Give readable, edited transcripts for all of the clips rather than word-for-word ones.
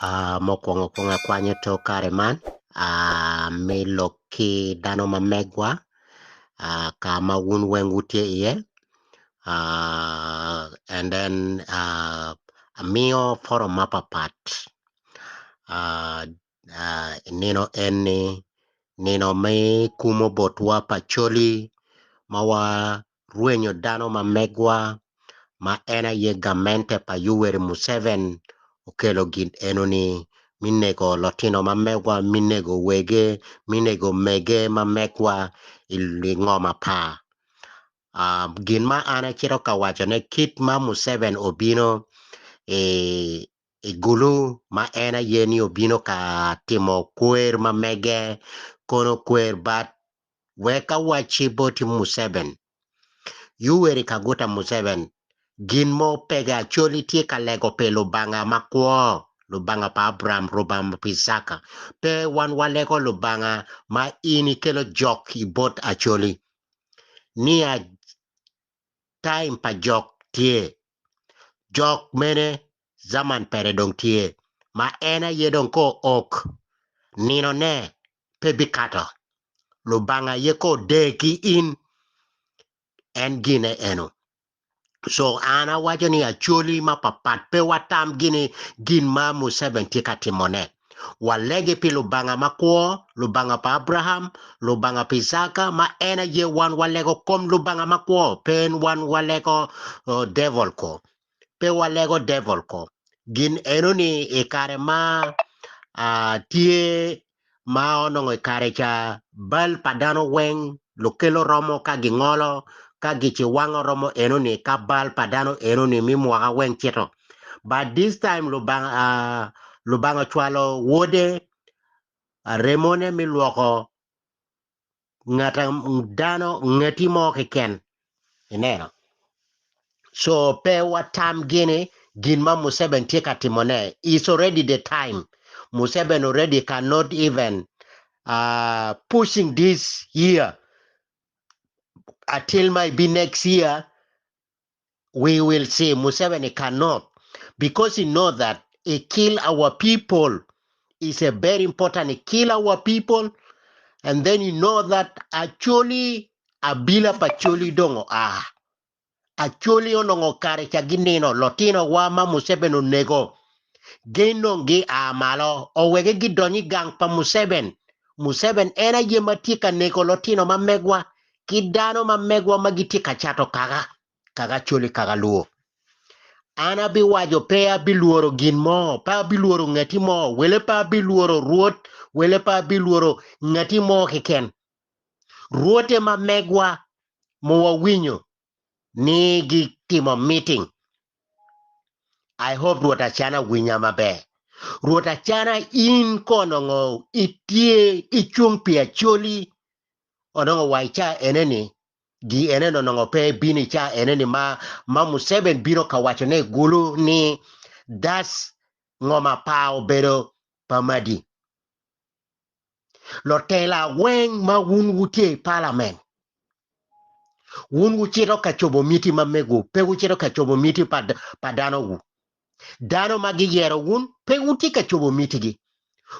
Mukwongo kwongo akwanyo tok kare man me lok ki dano ma megwa ka ma wun weng wutye iye and then amiyo forum mapapat nino eni nino me kumo botwa pa Acholi ma warwenyo dano ma megwa ma en aye gamente pa Yoweri Museveni okelo gin enoni me neko lutino ma megwa me neko wege me neko mege ma megwa i ngom apar. Gin ma an acito ka wacone kit ma Museveni obino i Gulu ma en aye ni obino ka timo kwer ma mege kono kwer but wek awacci boti Museveni Yoweri Kaguta Museveni gin mo pege Acholi tye ka lego pi Lubanga makwo Lubanga pa Abraham Lubanga pa Icaka pe wan walego Lubanga ma in ikelo jok i bot Acholi ni time pa jok tye jok mene zaman pere dong tye ma en aye dong ko ok nino ne pe bikato Lubanga aye ko der ki in en gine eno so an awaco ni Acholi mapapat pe watam gini gin ma Museveni tye ka timone walegi pi Lubanga makwo Lubanga pa Abraham Lubanga pa Icaka ma en aye wan walego kom Lubanga makwo pe wan walego uh, devil ko pe walego devil ko gin enoni i kare ma uh, tye ma onongo i kare ca bal pa dano weng lukelo romo ka gingolo ka giciwango romo enoni ka bal pa dano enoni mi mwaka weng cito but this time Lubanga uh, Lubanga ocwalo wode uh, remone mi lwoko ngat dano ngati mo keken ineno so pe watam gini gin ma Museveni tye ka timone it's already the time Museveni already cannot even uh, pushing this year until maybe next year we will see Museveni cannot because he know that he kill our people is a very important he kill our people and then you know that actually abila pa Acholi dongo ah Acholi onongo kare ca ginino lotino wa ma Museveni onego gin dong gi a malo oweke gidonyo i gang pa Museveni Museveni en aye ma tye ka neko lotino ma megwa ki dano ma megwa ma gitye ka cato kaka kaka Acholi kaka Luo an abiwaco pe abilworo gin mo pe abilworo ngati mo wele pe abilworo rwot wele pe abilworo ngati mo keken rwote ma megwa ma wawinyo ni gitimo meeting I hope Rwot Acana winya maber Rwot Acana in konongo itye icung pi Acholi onongo wa ica eneni gi enene onongo pe bino i ca eneni ma ma Museveni bino ka waco ne gulu ni das ngoma pa obedo pa madi lotela weng ma wun wutye i parliament wun wucito ka cobo miti ma megu pe wucito ka cobo miti pa, pa dano wu dano ma giyero wun pe wutye ka cobo mitigi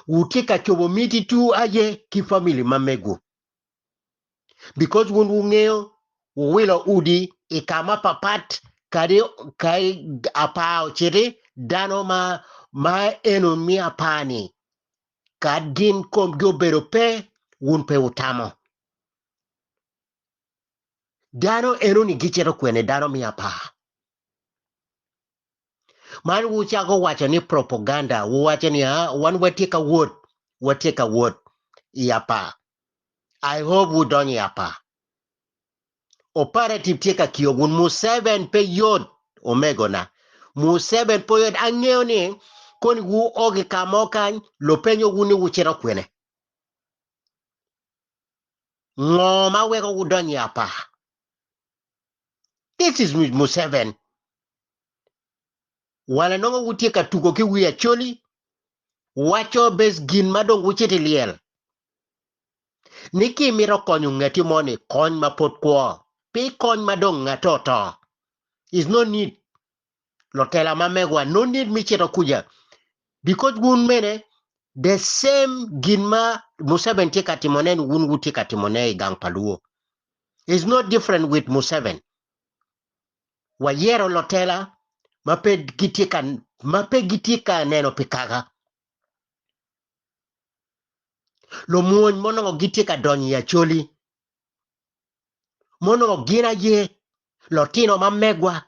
wutye ka cobo miti tu aye ki family ma megu because wun wungeyo wuwilo udi i ka ma papat kadi ka apar ociti dano ma ma eno mi apar ni kad gin komgi obedo pe wun pe wutamo dano eno ni gicito kwene dano mi apar man wucako waco ni propaganda wuwaco ni ah, wan watye ka wot watye ka wot i apar I hope wudonyo i apar operative tye ka kiyo wun Museveni pe yot omegona Museveni pe yot angeyo ni koni wu ogi ka mo kany lupenyo wun ni wucito kwene ngo ma weko wudonyo i apar this is Museveni wala nongo wutye ka tugo ki wi Acholi waco bes gin ma dong wucito i lyel ni ki imito konyo ngati mo ni kony ma pud kwo pe kony ma dong ngate oto is no need lotela ma megwa no need mi cito kuja. Because wun mene the same gin ma Museveni tye ka timone ni wun wutye ka timone i gang pa Luo. It's not different with Museveni. Wayero lotela ma pe gitye ka ma pe gitye ka neno pi kaka. Lumwony ma onongo gitye ka donyo i Acholi ma onongo gin aye lotino ma megwa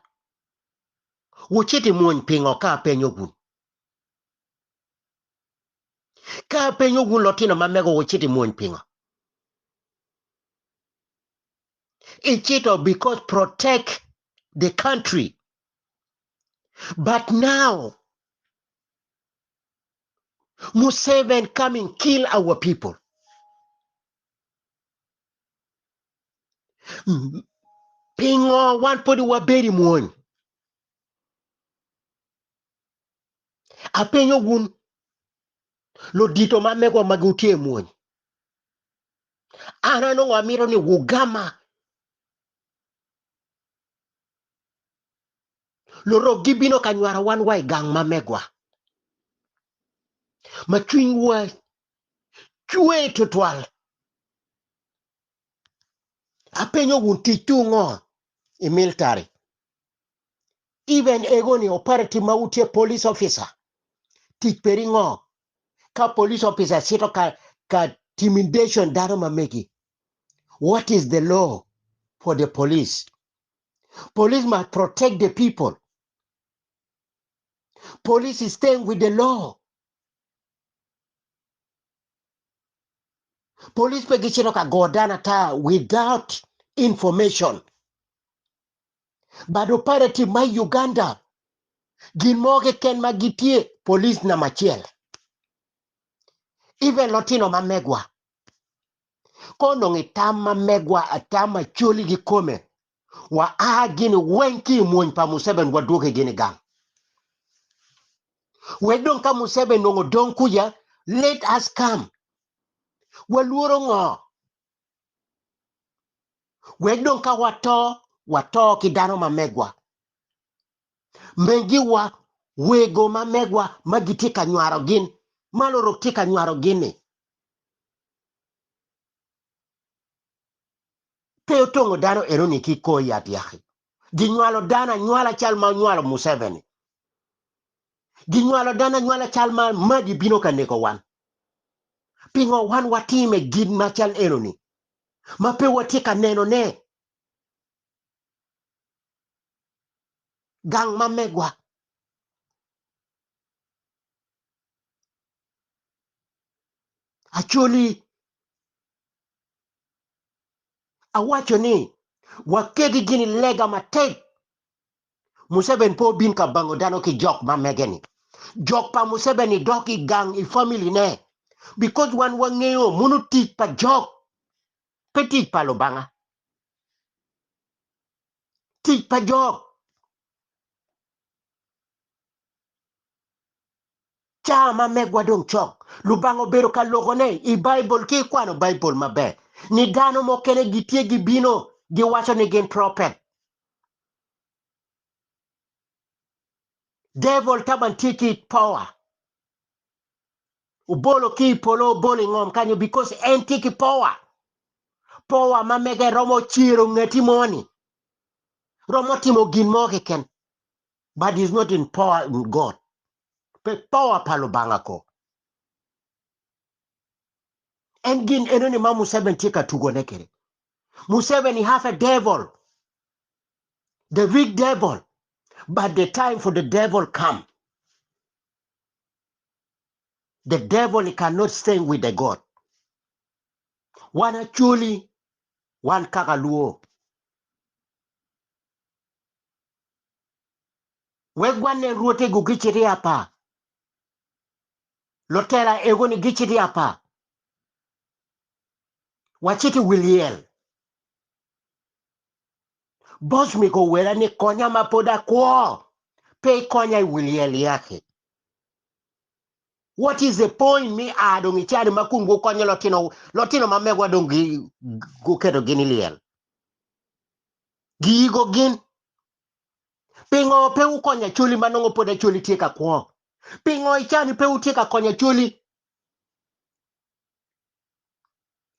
wucito i mwony pingo ka apenyo wun? Ka apenyo wun lotino ma mego wucito i mwony pingo? Icito because protect the country. But now Museveni coming kill our people. Pingo wan podi wabedo i mwony? Apenyo wun ludito ma megwa ma gitye i mwony. An anongo amito ni wugama. Lurok gibino ka nywaro wan wa i gang ma megwa, ma cwinywa cwer twatwal. Apenyo wun ticwu ngo i military? Even ego ni operative ma wutye police officer, tic peri ngo? Ka police officer cito ka, ka intimidation dano ma megi, what is the law for the police? Police must protect the people. Police is staying with the law. Police pe gicito ka go dano ata without information. But operative ma Uganda gin mo keken ma gitye police namba acel. Even lotino ma megwa Ka onongo itam ma megwa atam Acholi kikome, wa a gini weng ki i mwony pa Museveni wadwoke gini gang. Wek dong ka Museveni nongo dong kuca, let us come. Walworo ngo? Wek dong ka wato, wato ki dano ma megwa. Megiwa, wego ma megwa ma gitye ka nywaro gin, ma lurok tye ka nywaro gin-ni. Pe otongo dano enoni ki kor yat yaki. Ginywalo dano anywala cal ma onywalo Museveni. Ginywalo dano anywala cal ma Madi bino ka neko wan. Pingo wan watime gin ma cal enoni ma pe watye ka nenone? Gang ma megwa. Acholi, awaco ni waketi gini lega matek. Museveni pe obin ka bango dano ki jok ma mege-ni. Jok pa Museveni dok i gang i family ne because wan wangeyo munu tic pa jok pe tic pa Lubanga. Tic pa jok. Ca ma megwa dong cok, Lubanga obedo ka lokone i Baibul ki ikwano Baibul maber ni dano mukene gitye gibino giwaco ni gin propet. Devil taban tye ki power. Obolo ki i polo obolo i ngom kanyo because en tye ki power. Power ma mege romo ciro ngati moni. Romo timo gin mo keken. But is not in power in God. Pe power pa Lubanga ko. En gin enoni ma Museveni tye ka tugone kede. Museveni have a devil. The big devil. But the time for the devil come. The devil cannot stay with the God. Wan Acholi, wan kaka Luo. Wek wanen rwote gu gicit i apa. Lutela ego ni gicit i apa. Wacit i wi lyel. Bosmic owera ni konya ma pod akwo, pe ikonya i wi lyel yaki. What is the point me a dong icani ma kun gukonyo lotino, lotino ma megwa dong guketo gin i lyel. Giyigo gin. Pingo pe wukonyo Acholi ma nongo pud Acholi tye ka kwo? Pingo i cani pe wutye ka konyo Acholi?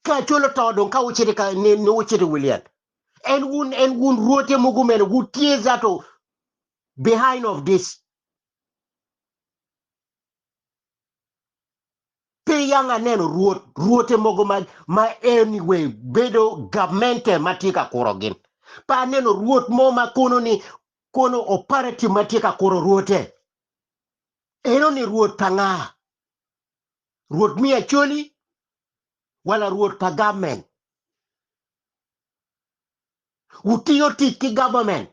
Ka Acholi oto dong ka wucito ka ni, ni wucito i wi lyel. En wun en wun rwote mogo mene wutye zato behind of this. Pe yang aneno rwot rwote mogo ma ma anyway bedo gamente ma tye ka kuro gin. Pe aneno rwot mo ma kono ni kono operative ma tye ka kuro rwote. Eno ni rwot pa nga? Rwot mi Acholi wala rwot pa government? Wutiyo tic ki government.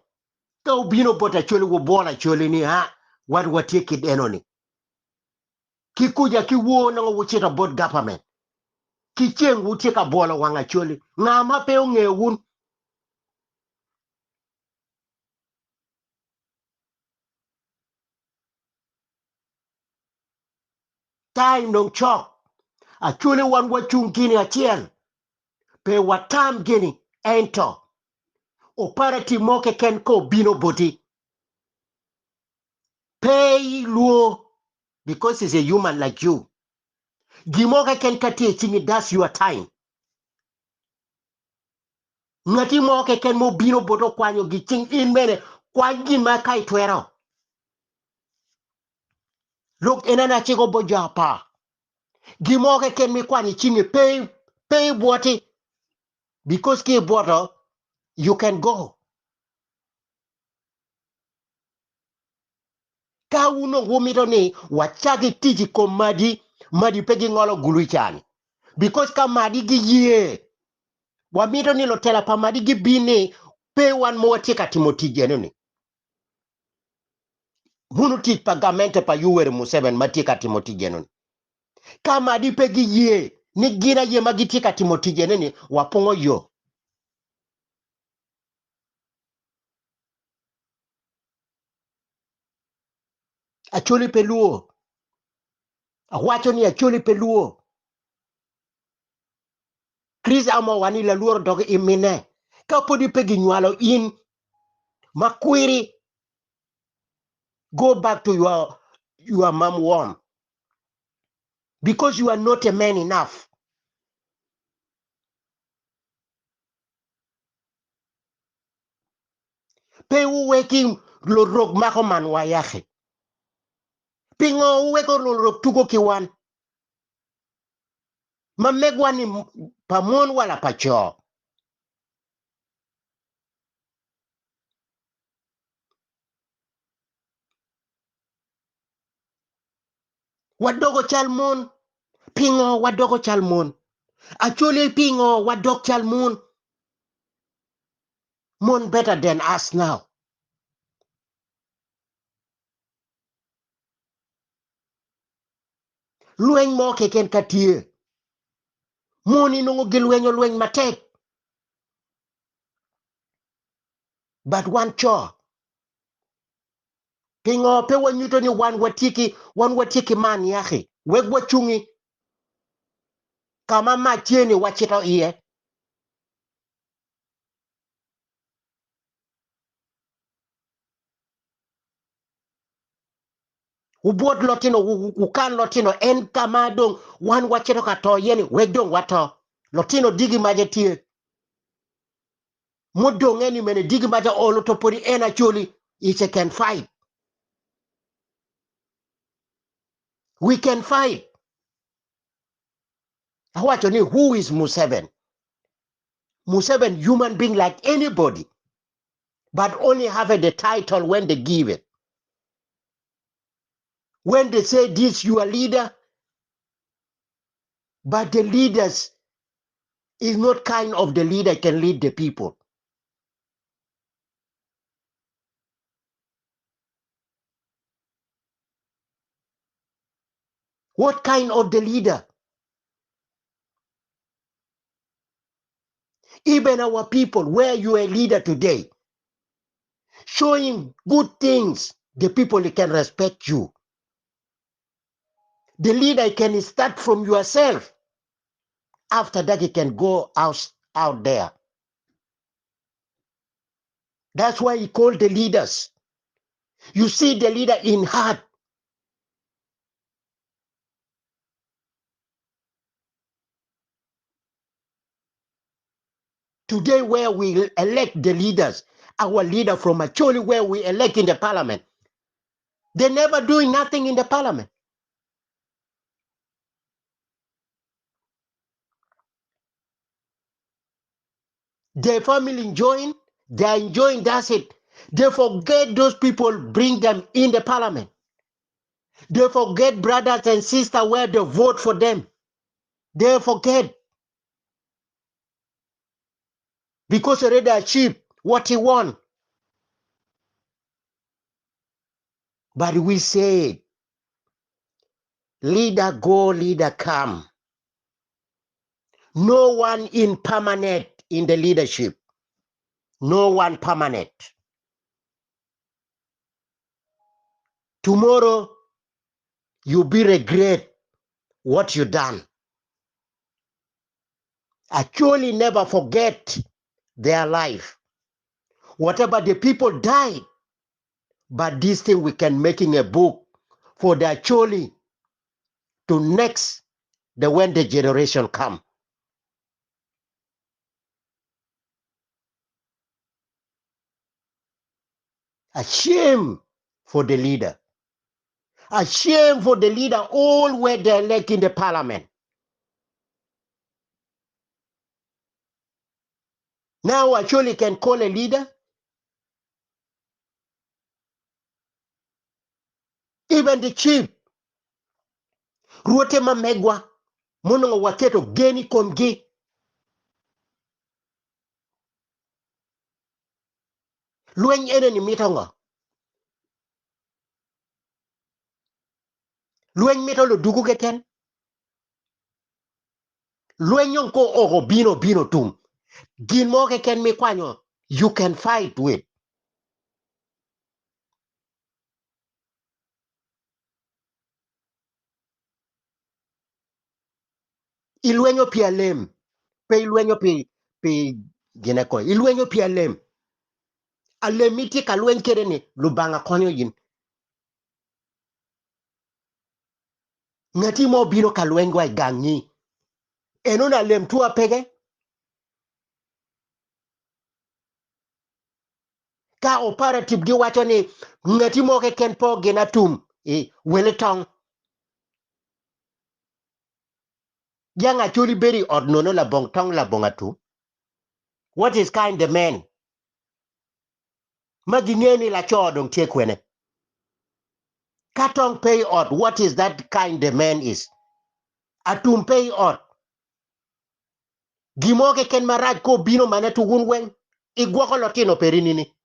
Ka wubino bot Acholi wubwolo Acholi ni ha wan watye kit eno ni. Ki kuca ki woo nongo wucito bot government. Ki ceng wutye ka bwolo wang Acholi. Nga ma pe ongeyo wun? Time dong cok. Acholi wan wacung gini acel. Pe watam gini ento operative mo keken ka obino boti pe ilwor because is a human like you. Gimo keken ka tye i cingi that's your time. Ngati mo keken ma obino bot okwanyo gi cing in bene kwany gin ma ka itwero. Lok en ane aciko bot jo apar. Gimo keken ma ikwanyo i cingi pe pe ibwoti because ki ibwoto you can go. Ka wun dong wumito ni wacaki tic i kom madi, madi pe gingolo gulu i cani. Because ka madi giye, wamito ni lutela pa madi gibin ni pe wan ma watye ka timo tic eno-ni. Munu tic pa gamente pa Yoweri Museveni ma tye ka timo tic eno-ni. Ka madi pe giye ni gin aye ma gitye ka timo tic eno-ni, wapongo yo. Acholi pe lwor. Awaco ni Acholi pe lwor. Chris Amo wani lalworo dok i mine. Ka podi pe ginywalo in makwiri, go back to your, your mom womb because you are not a man enough. Pe wuweki lurok mako manwa yaki. Pingo wuweko lurok tuko ki wan? Ma megwa ni pa mon wala pa co. Wadogo cal mon. Pingo wadogo cal mon? Acholi pingo wadok cal mon? Mon better than us now. Lweny mo keken ka tye, mon inongo gilwenyo lweny matek. But wan co, pingo pe wanyuto ni wan watye ki wan watye ki man yaki wek wacungi ka ma mac tye ni wacito iye. Wubwot lotino, wukan lotino, en ka ma dong wan wacito ka to iye-ni, wek dong wato. Lotino digi maca tye. Mudong eni mene digi maca olo to podi en Acholi is a can fight. We can fight. Awaco ni who is Museveni? Museveni human being like anybody but only have the title when they give it. When they say this your leader, but the leaders is not kind of the leader can lead the people. What kind of the leader? Even our people, where you are a leader today, showing good things, the people can respect you. The leader can start from yourself. After that, he can go out, out there. That's why he called the leaders. You see the leader in heart. Today where we elect the leaders, our leader from Acholi where we elect in the parliament, they never doing nothing in the parliament. Their family enjoying, they are enjoying, that's it. They forget those people, bring them in the parliament. They forget brothers and sisters where they vote for them. They forget. Because already achieved what he want. But we say, leader go, leader come. No one in permanent in the leadership. No one permanent. Tomorrow, you be regret what you done. Actually never forget their life. Whatever the people died, but this thing we can making a book for the actually to next the when the generation come. A shame for the leader. A shame for the leader all where they elect in the parliament. Now actually can call a leader. Even the chief. Ruote ma megwa monongo waketo gen i komgi. Lweny ene ni mito ngo? Lweny mito ludugu keken? Lweny yong ko oko bino bino tum. Gin mo keken mikwanyo you can fight with. Ilwenyo pi alem, pe ilwenyo pi pi gine ko. Ilwenyo pi alem. Alem itye ka lweny kede ni Lubanga konyo in. Ngati mo bino ka lweny wa i gangi. Eno na alem tua pege. Ka operative giwacho ni ngati mo keken po gin atum i wele tong. Jang acholi beri ot nono labong tong labong atum. What is kind the man? Ma gingeyo ni laco dong tye kwene. Ka tong pe i ot, what is that kind the man is? Atum pe i ot. Gimo keken marac ko bino mane to wun weng igwoko lotino peri nini.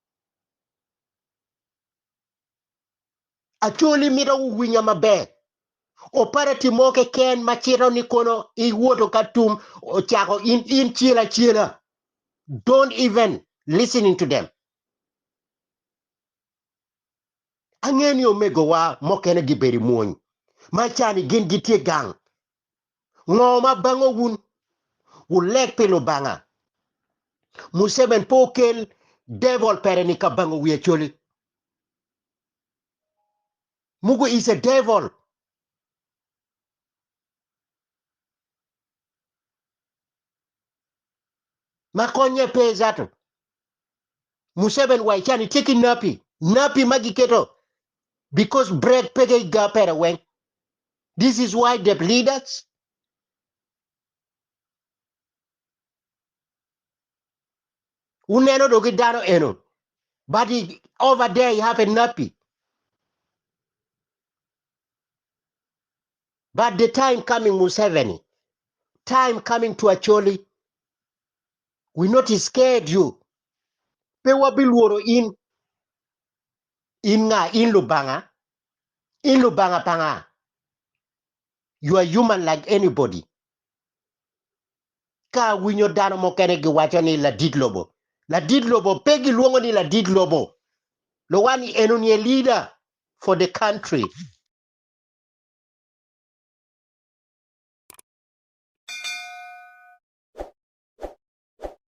Acholi mito wuwinya maber. Oparati mo keken ma cito ni kono iwoto ka tum ocako in in cel acela. Don't even listening to them. Ange ni omegowa mokene gibedo i mwony ma cani gin gitye gang. Ngo ma bango wun? Wuleg pi Lubanga. Museveni pe okel devil pere ni ka bango wi Acholi. Mugo is a devil. Ma konye pe zato. Museveni wa icani tye ki napi. Napi ma giketo because bread peke iga pere weng. This is why the leaders uneno dogi dano eno but he, over there you have a nappy. But the time coming Museveni, time coming to Acholi, we not scared you. Pe wabiluoro in in nga in lubanga in lubanga panga. You are human like anybody. Ka winyo dano mokene giwacho ni ladit lobo. Ladit lobo pe gilwongo ni ladit lobo. Lowani eno ni a leader for the country.